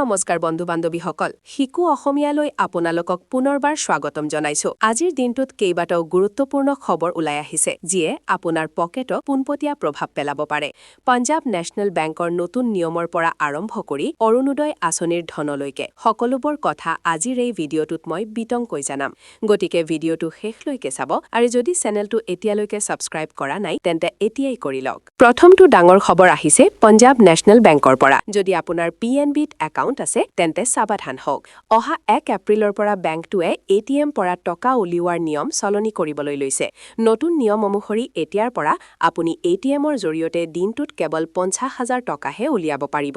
নমস্কাৰ বন্ধু বান্ধৱীসকল, শিকো অসমীয়ালৈ আপোনালোকক পুনৰবাৰ স্বাগতম জনাইছো। আজিৰ দিনটোত কেইবাটাও গুৰুত্বপূৰ্ণ খবৰ ওলাই আহিছে, যিয়ে আপোনাৰ পকেটত পোনপটীয়া প্ৰভাৱ পেলাব পাৰে। পঞ্জাৱ নেশ্যনেল বেংকৰ নতুন নিয়মৰ পৰা আৰম্ভ কৰি অৰুণোদয় আঁচনিৰ ধনলৈকে সকলোবোৰ কথা আজিৰ এই ভিডিঅ'টোত মই বিতংকৈ জনাম। গতিকে ভিডিঅ'টো শেষলৈকে চাব আৰু যদি চেনেলটো এতিয়ালৈকে ছাবস্ক্ৰাইব কৰা নাই, তেন্তে এতিয়াই কৰি লওক। প্ৰথমটো ডাঙৰ খবৰ আহিছে পঞ্জাৱ নেশ্যনেল বেংকৰ পৰা। যদি আপোনাৰ পিএনবিত একাউণ্ট আছে, তেন্তে সাৱধান হওক। অহা 1 এপ্ৰিলৰ পৰা বেংকটোৱে এটিএম পৰা টকা উলিওৱাৰ নিয়ম সলনি কৰিবলৈ লৈছে। নতুন নিয়ম অনুসৰি এতিয়াৰ পৰা আপুনি এটিএমৰ জৰিয়তে দিনটোত কেৱল 50,000 টকাহে উলিয়াব পাৰিব।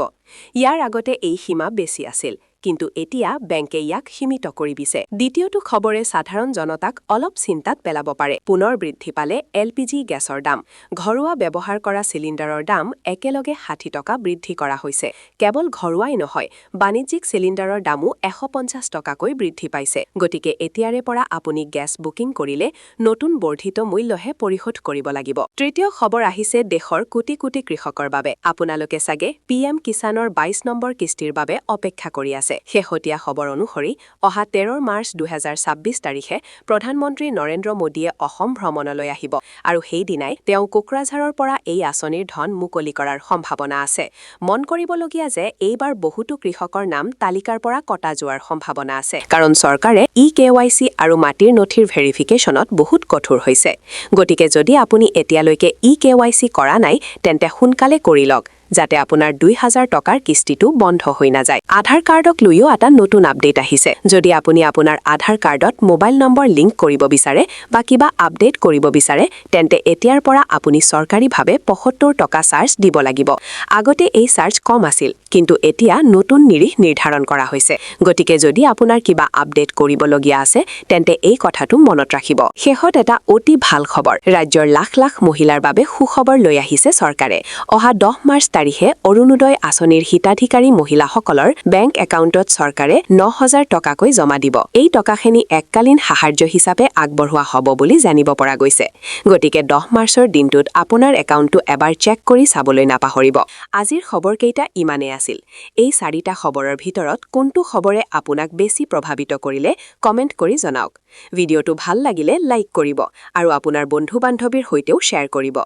ইয়াৰ আগতে এই সীমা বেছি আছিল, কিন্তু এতিয়া বেংকে ইয়াক সীমিত কৰি দিছে। দ্বিতীয়টো খবৰে সাধাৰণ জনতাক অলপ চিন্তাত পেলাব পাৰে। পুনৰ বৃদ্ধি পালে এলপিজি গেছৰ দাম। ঘৰুৱা ব্যৱহাৰ কৰা চিলিণ্ডাৰৰ দাম একেলগে 60 টকা বৃদ্ধি কৰা হৈছে। কেৱল ঘৰুৱাই নহয়, বাণিজ্যিক চিলিণ্ডাৰৰ দামো 150 টকাকৈ বৃদ্ধি পাইছে। গতিকে এতিয়াৰে পৰা আপুনি গেছ বুকিং কৰিলে নতুন বৰ্ধিত মূল্যহে পৰিশোধ কৰিব লাগিব। তৃতীয় খবৰ আহিছে দেশৰ কোটি কোটি কৃষকৰ বাবে। আপোনালোকে চাগে পিএম কিষাণৰ 22 নম্বৰ কিস্তিৰ বাবে অপেক্ষা কৰি আছে। শেহতীয়া খবৰ অনুসৰি অহা 13 মাৰ্চ 2026 তাৰিখে প্ৰধানমন্ত্ৰী নৰেন্দ্ৰ মোদীয়ে অসম ভ্ৰমণলৈ আহিব আৰু সেইদিনাই তেওঁ কোকৰাঝাৰৰ পৰা এই আঁচনিৰ ধন মুকলি কৰাৰ সম্ভাৱনা আছে। মন কৰিবলগীয়া যে এইবাৰ বহুতো কৃষকৰ নাম তালিকাৰ পৰা কটা যোৱাৰ সম্ভাৱনা আছে, কাৰণ চৰকাৰে ই কেৱাইচি আৰু মাটিৰ নথিৰ ভেৰিফিকেশ্যনত বহুত কঠোৰ হৈছে। গতিকে যদি আপুনি এতিয়ালৈকে ই কেৱাইচি কৰা নাই, তেন্তে সোনকালে কৰি লওক, যাতে আপোনাৰ 2000 টকাৰ কিস্তিটো বন্ধ হৈ নাযায়। আধাৰ কাৰ্ডক লৈও এটা নতুন আপডেট আহিছে। যদি আপুনি আপোনাৰ আধাৰ কাৰ্ডত মোবাইল নম্বৰ লিংক কৰিব বিচাৰে বা কিবা আপডেট কৰিব বিচাৰে, তেন্তে এতিয়াৰ পৰা আপুনি চৰকাৰীভাৱে 75 টকা চাৰ্জ দিব লাগিব। আগতে এই চাৰ্জ কম আছিল, কিন্তু এতিয়া নতুন নিৰিখ নিৰ্ধাৰণ কৰা হৈছে। গতিকে যদি আপোনাৰ কিবা আপডেট কৰিবলগীয়া আছে, তেন্তে এই কথাটো মনত ৰাখিব। শেষত এটা অতি ভাল খবৰ। ৰাজ্যৰ লাখ লাখ মহিলাৰ বাবে সুখবৰ লৈ আহিছে চৰকাৰে। অহা 10 মাৰ্চ তাৰিখে অৰুণোদয় আঁচনিৰ হিতাধিকাৰী মহিলাসকলৰ বেংক একাউণ্টত চৰকাৰে 9000 টকাকৈ জমা দিব। এই টকাখিনি এককালীন সাহায্য হিচাপে আগবঢ়োৱা হ'ব বুলি জানিব পৰা গৈছে। গতিকে 10 মাৰ্চৰ দিনটোত আপোনাৰ একাউণ্টটো এবাৰ চেক কৰি চাবলৈ নাপাহৰিব। আজিৰ খবৰকেইটা ইমানেই আছিল। এই চাৰিটা খবৰৰ ভিতৰত কোনটো খবৰে আপোনাক বেছি প্ৰভাৱিত কৰিলে, কমেণ্ট কৰি জনাওক। ভিডিঅ'টো ভাল লাগিলে লাইক কৰিব আৰু আপোনাৰ বন্ধু বান্ধৱীৰ সৈতেও শ্বেয়াৰ কৰিব।